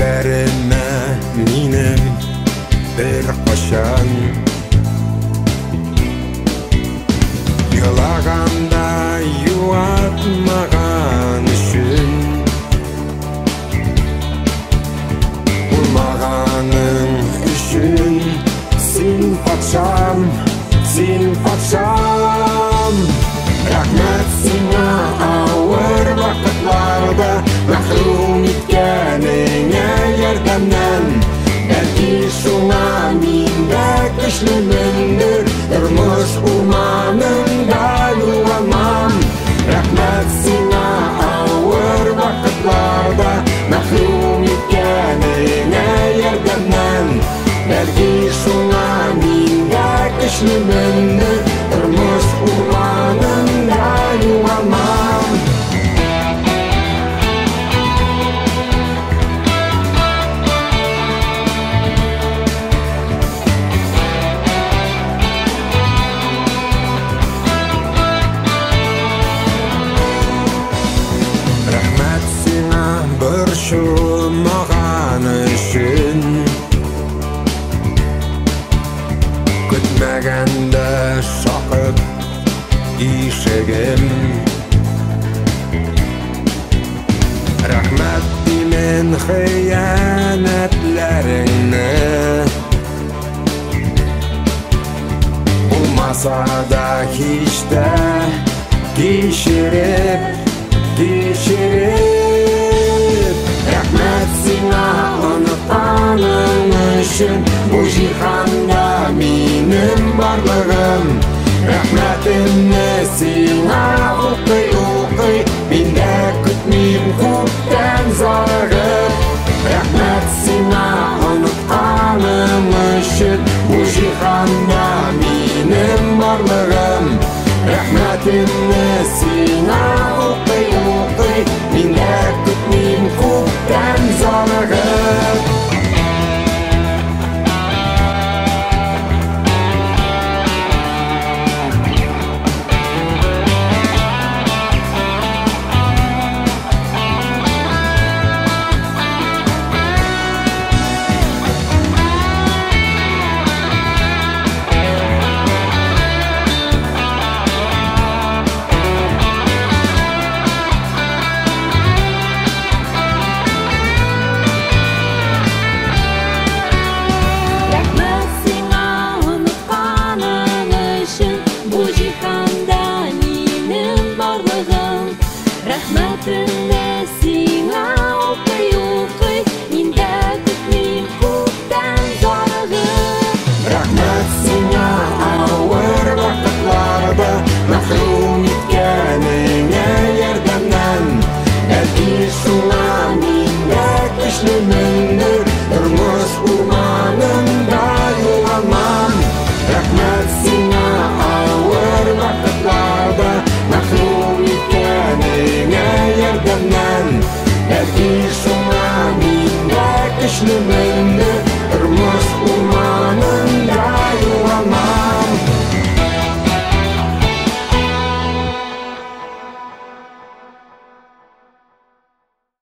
Күзләремә минем бер кашан Елаганда юатмаган өчен Булмаганың өчен син патшам, син патшам. Рәхмәт сиңа авыр вакытларда мәхрүм иткәнеңә ярдәмнән. Бәлки шуңа мин дә көчлемендер, тормыш урманында югалмам. Рәхмәт сиңа авыр вакытларда мәхрүм иткәнеңә ярдәмнән. Бәлки шуңа мин дә көчлемендер, тормыш урманында югалмам. Рәхмәт сиңа борчылмаган өчен, көтмәгәндә шакып ишегем. Рәхмәт димен хыянәтләреңне, булмаса да һич тә кичереп, кичереп. Рәхмәт сиңа онытканың өчен, бу җиһанда минем барлыгым. Рәхмәтемне сиңа укый-укый, мин дә көтмим күптән зарыгып. Рәхмәт сиңа онытканың өчен, бу җиһанда минем барлыгым. Рәхмәтемне сиңа укый-укый, мин дә көтмим күптән зарыгып. Рәхмәт сиңа онытканың өчен, бу җиһанда минем барлыгым. Рәхмәтемне сиңа укый-укый, мин дә көтмим күптән зарыгып. Рәхмәт сиңа авыр вакытларда мәхрүм иткәнеңә ярдәмнән. Бәлки шуңа мин дә көчлемендер, тормыш урманында югалмам. Рәхмәт сиңа авыр вакытларда мәхрүм иткәнеңә ярдәмнән. Бәлки шуңа мин дә көчлемендер,